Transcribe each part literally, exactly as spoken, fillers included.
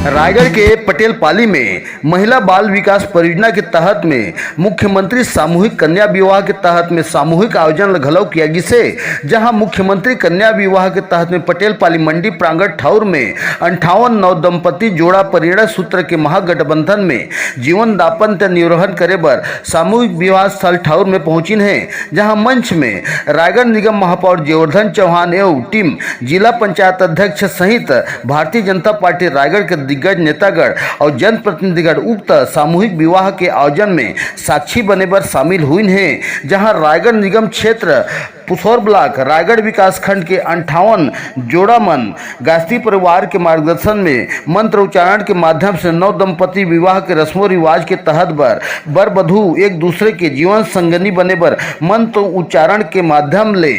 रायगढ़ के पटेल पाली में महिला बाल विकास परियोजना के तहत में मुख्यमंत्री सामूहिक कन्या विवाह के तहत में सामूहिक आयोजन ल घलो किया गिसे, जहां मुख्यमंत्री कन्या विवाह के तहत में पटेल पाली मंडी प्रांगण ठौर में अंठावन नव दंपति जोड़ा परिणय सूत्र के महागठबंधन में जीवन दापत्य निर्वहन करे बर सामूहिक विवाह स्थल ठौर में पहुंचिन हे, जहां मंच में रायगढ़ निगम महापौर जयवर्धन चौहान एवं टीम, जिला पंचायत अध्यक्ष सहित भारतीय जनता पार्टी रायगढ़ के दिग्गज नेतागण और जनप्रतिनिधिगण उक्त सामूहिक विवाह के आयोजन में साक्षी बने बर शामिल हुइन हे, जहां रायगढ़ निगम क्षेत्र पुसौर ब्लॉक, रायगढ़ विकास खंड के अंठावन जोड़ा मन गायत्री परिवार के मार्गदर्शन में मंत्र उच्चारण के माध्यम से नव दंपति विवाह के रस्मों रिवाज के तहत बर बर वधू एक दूसरे के जीवन संगनी बने बर मंत्र उच्चारण के माध्यम ले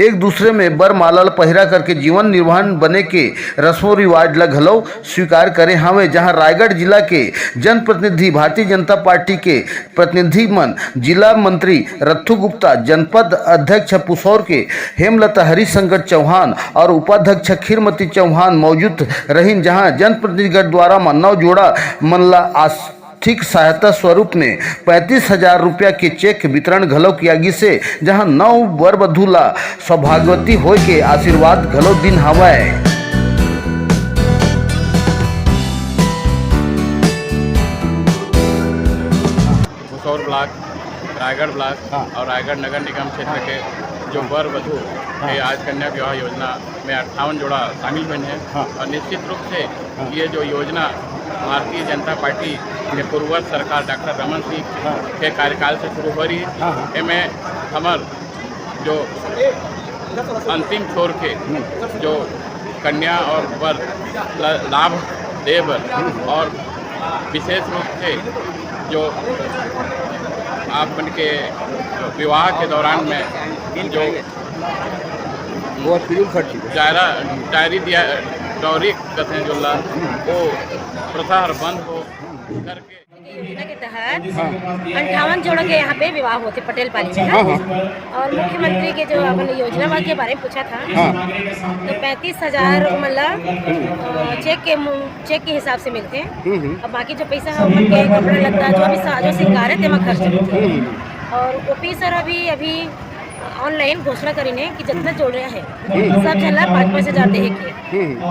एक दूसरे में बर माला ल पहिरा करके जीवन निर्वहन बने के रस्मों रिवाज ल घलो स्वीकार करे हावय, जहां रायगढ़ जिला के जनप्रतिनिधि भारतीय जनता पार्टी के प्रतिनिधि मन, जिला मंत्री रत्थू गुप्ता, जनपद अध्यक्ष पुसौर के हेमलता हरिशंकर चौहान और उपाध्यक्ष खीरमती चौहान मौजूद रहिन, जहां जनप्रतिनिधिगण द्वारा म नौ जोड़ा मन ला आर्थिक सहायता स्वरूप में पैंतीस हजार रुपया के चेक वितरण घलो किया गिसे, जहां नौ वर वधु ला सौभाग्यवती होय के आशीर्वाद घलो दिन हावय। पुसौर ब्लॉक, रायगढ़ ब्लॉक हाँ। और रायगढ़ नगर निगम क्षेत्र हाँ। के जो हाँ। वर वधु हाँ। ये आज कन्या विवाह योजना में अट्ठावन जोड़ा शामिल हुए हैं हाँ। और निश्चित रूप से हाँ। ये जो योजना भारतीय जनता पार्टी के पूर्ववर्ती सरकार डॉक्टर रमन सिंह हाँ। के कार्यकाल से शुरू हो रही है हाँ, हाँ। एमे हमर जो अंतिम छोर के जो कन्या और वर ल-, लाभ दे बर और विशेष रूप से जो आप मन के विवाह के दौरान में जो वो पिरुल खर्ची डायरा डायरी दिया डॉरी कथें जो ला वो प्रथा हर बंद हो करके योजना के तहत हाँ। अंठावन जोड़ा के यहाँ पे विवाह होते पटेल पाली में हाँ, हाँ। और मुख्यमंत्री के जो अपन योजना के बारे में पूछा था हाँ। तो पैंतीस हजार मतलब अ, चेक के मु- चेक के हिसाब से मिलते हैं हम्म, हम्म। और बाकी जो पैसा है उमन के कपड़ा लत्ता जो भी साजो श्रृंगार है तेमा खर्च होते हैं हम्म। और ओपी सर अभी अभी ऑनलाइन घोषणा करीन है कि जितना जोड़ रहा है हम्म। सब झन ला पाँच पाँच हजार देहे के हम्म।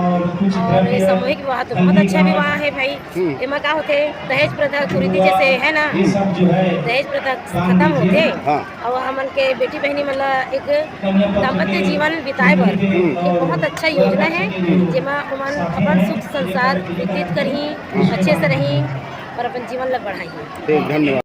और ये सामूहिक विवाह तो बहुत अच्छा विवाह है भाई हम्म। एमा का होते दहेज प्रथा कुरीति जैसे है ना दहेज प्रथा खत्म होते हाँ। और हमन के बेटी बहनी मन ला एक दाम्पत्य जीवन बिताए बर हम्म। एक बहुत अच्छा योजना है जेमा ओमन अपन सुख संसार व्यतीत करही अच्छे से रही और अपन जीवन ला बढ़ाई। ठीक, धन्यवाद।